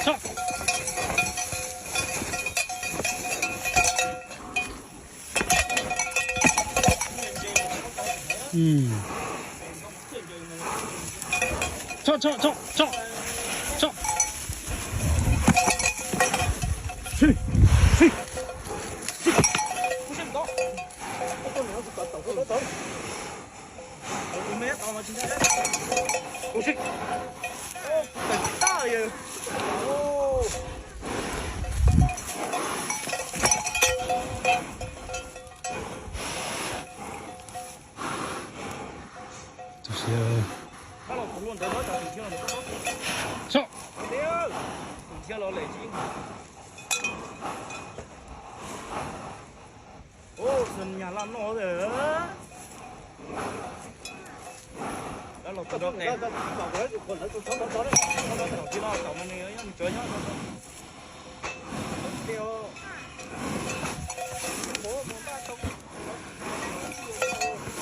Tso. Tso, tso, tso, tso, tso. Tso. Nyag laj noj.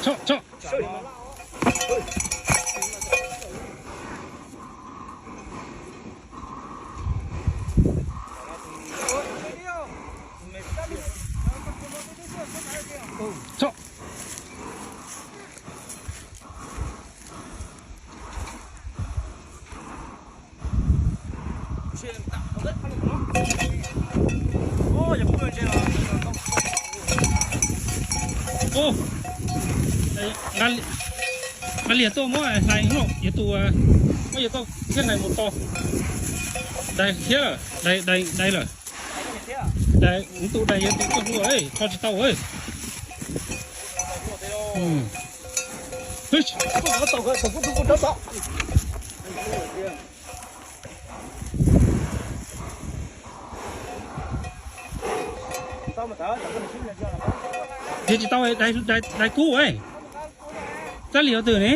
Tso, tso. Tso. Ub, nqa liag tuaj muab hlais no, yuav tus, muab yuav tuaj thiab hlais mus tau. Dai thiab lawm, dai, dai, dai lawm. Dai, tus dai yog tus tuaj hlua, tso tsis tau. Yog tsis tau, dai kub. Txab liag twg ne?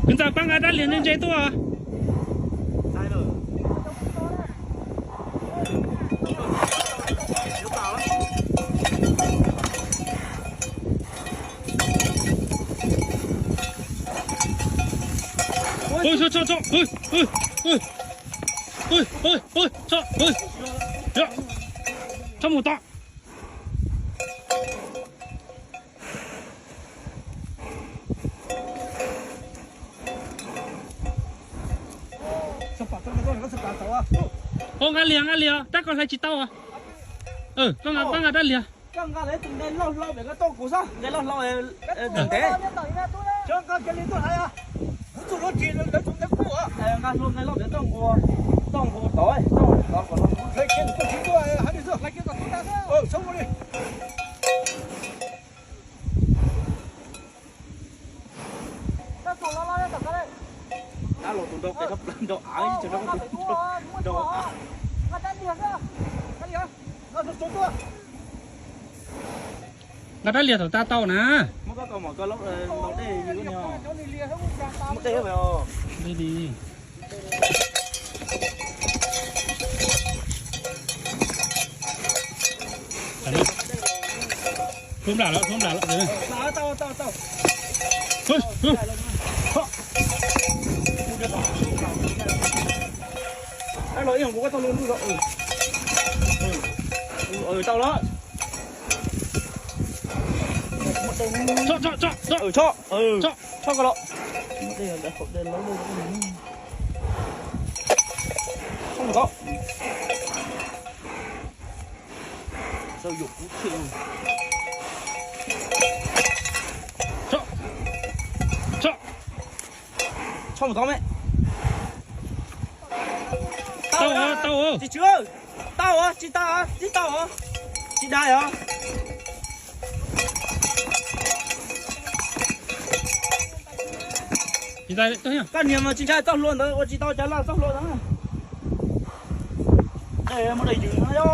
Kwv ntxawm, pab nqa dab liag ntse ntse tuaj. Tso, tso, tso, tso mus tom. Ua nqa liag, nqa liag, tab koj hlais tsis tau. Koj nqa, koj nqa dab liag. Nqa dab liag thaum tas tau na. Thub nplam lawm, thub nplam lawm. Tso, tso, tso, tso. Tso ko los. Tso, tso. Tso mus tod me. Tau, tau. Tsis tsw, tau, tsis tau, tsis tau, tsis dai os. Koj niam mas tsis ntshai txoj hlua ntawd ua tsis tau cov laj txoj hlua ntawd. Muaj daim ywm no yog.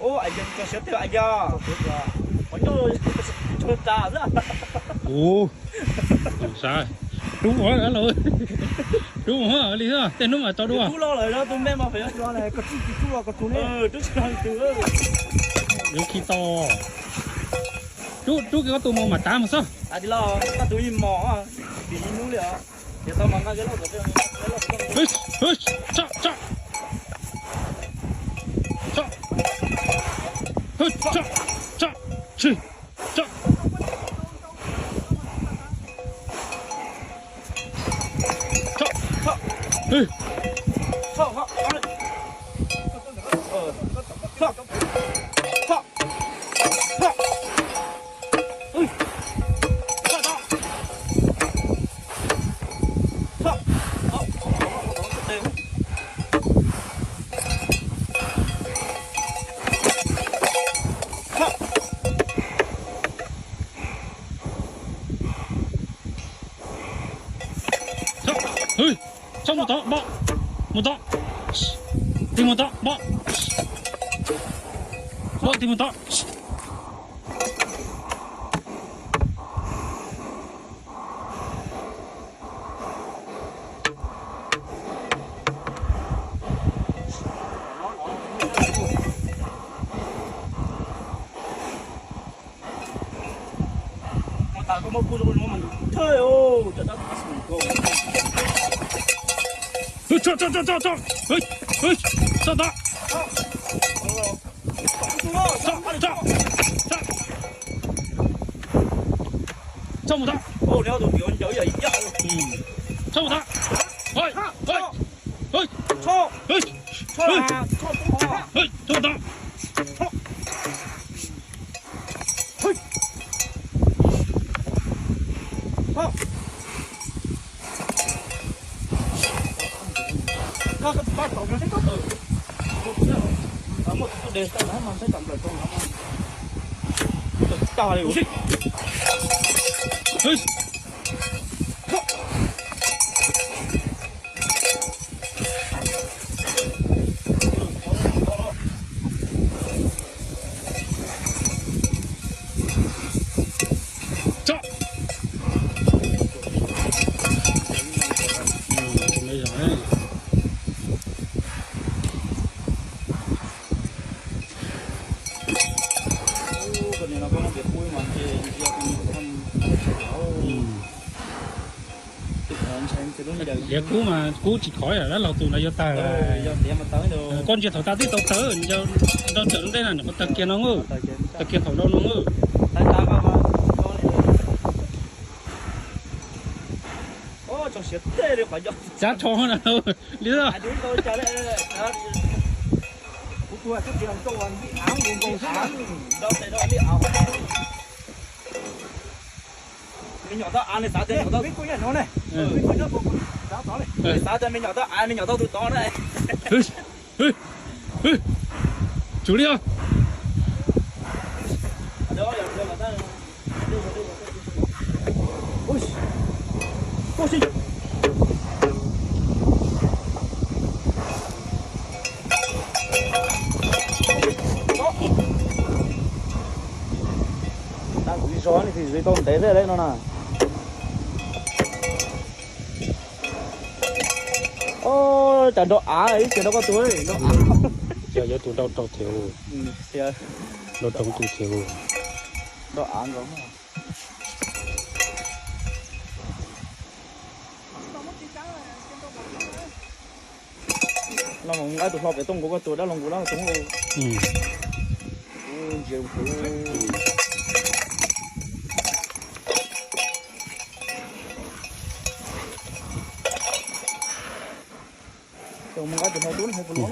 Ub, ais yog tso siab tiag ais yog. Qhov ncauj Tus tas xwb. Tus sav, rub ua los, rub ua li xwb, tej hnub mas tau dua. Yuav khi tau. Rub, rub kiag koj tus mos mam tav mus xwb. Hwj, hwj, tso, tso. Hwj, tso, tso, tsi, tso. Tso, tso, hwj, tso, tso, tso. Tso, mus tod, npoj, mus tod, tig mus tod, npoj, npoj, tig mus tod. Tso, tso, tso, tso, tso. Hwj, hwj, tso tod. Tso, tso, tso. Tso mus tod. Tso mus tod. Hwj, hwj, hwj, hwj, hwj, tso mus tod. Tso. Tiav kub mas kub tsis khov, dab laug tus no yuav tawg. Koj ntsia thaum tas twb tau tawg, nrau tawm lub ntej na, nws qhuav tawg kiag no. Tawg kiag thaum nrau no. Cab tsho na li. Me nyuam tau av, nws xav tias, xav tias me nyuam tau av, me nyuam tau tus tod na. Tsum li os. Tau kuv ib zog ne, tsis tau ntev thiab no na. Cas nrau av ib txhia nrau koj tus, nrau av. Yog yuav tus nrau rau thiab, nrau rau tus thiab. Nrau av nkaus. Los nqa tus hlau pem toj nkaus koj tus dab laug nkaus dab laug toob. Ntsia kuv.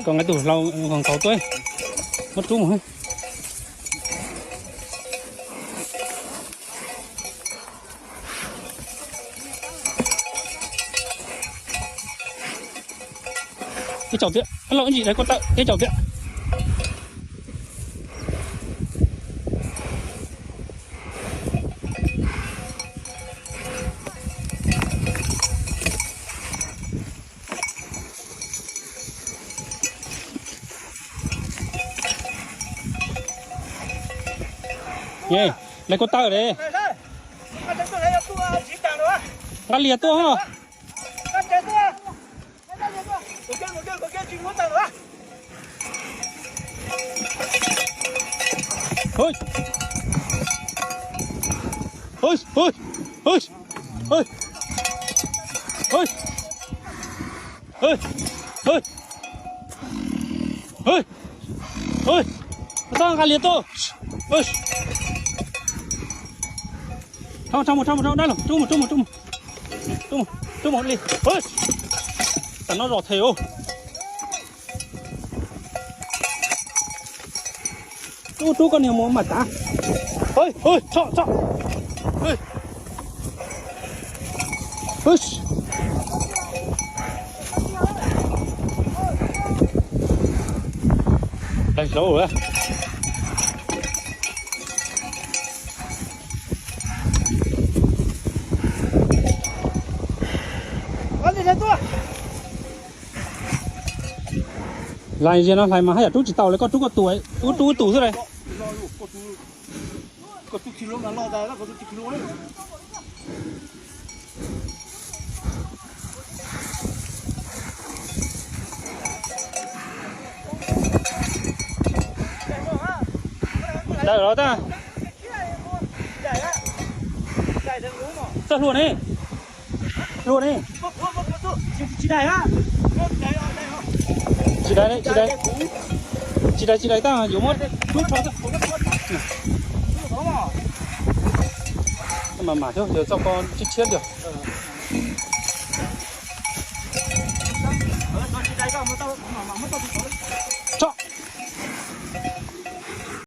Koj nqa tus hlau hauv tuaj, muab rub mus. Ib tsaus tiag, ib ntsis dai koj tawm, ib tsaus tiag. Ye, Lawv ko taw li. Nqa lias tuaj os. Hu, hu, hu, hu, hu, hu, hu, hu, hu, nqa lias tuaj. Rau, rau mus, rau mus, rau dab los, rub mus, rub mus, rub mus, rub mus, rub mus li. Tam no zom them os. Rub, rub koj niag mus mam tav. Hu, hu, tso, tso. Hu, hu. Hlauv. Lais ziag no hlais mas haj yam rub tsis tau li, koj rub koj tus, wb rub wb tus xwb li. Daws los tag. Txoj hlua ne, hlua ne. Tsis dai, tsis dai, tsis dai, tsis dai tag yuav muab rub tso. Mas mam thiab, txoj ko tshiab tshiab tiag.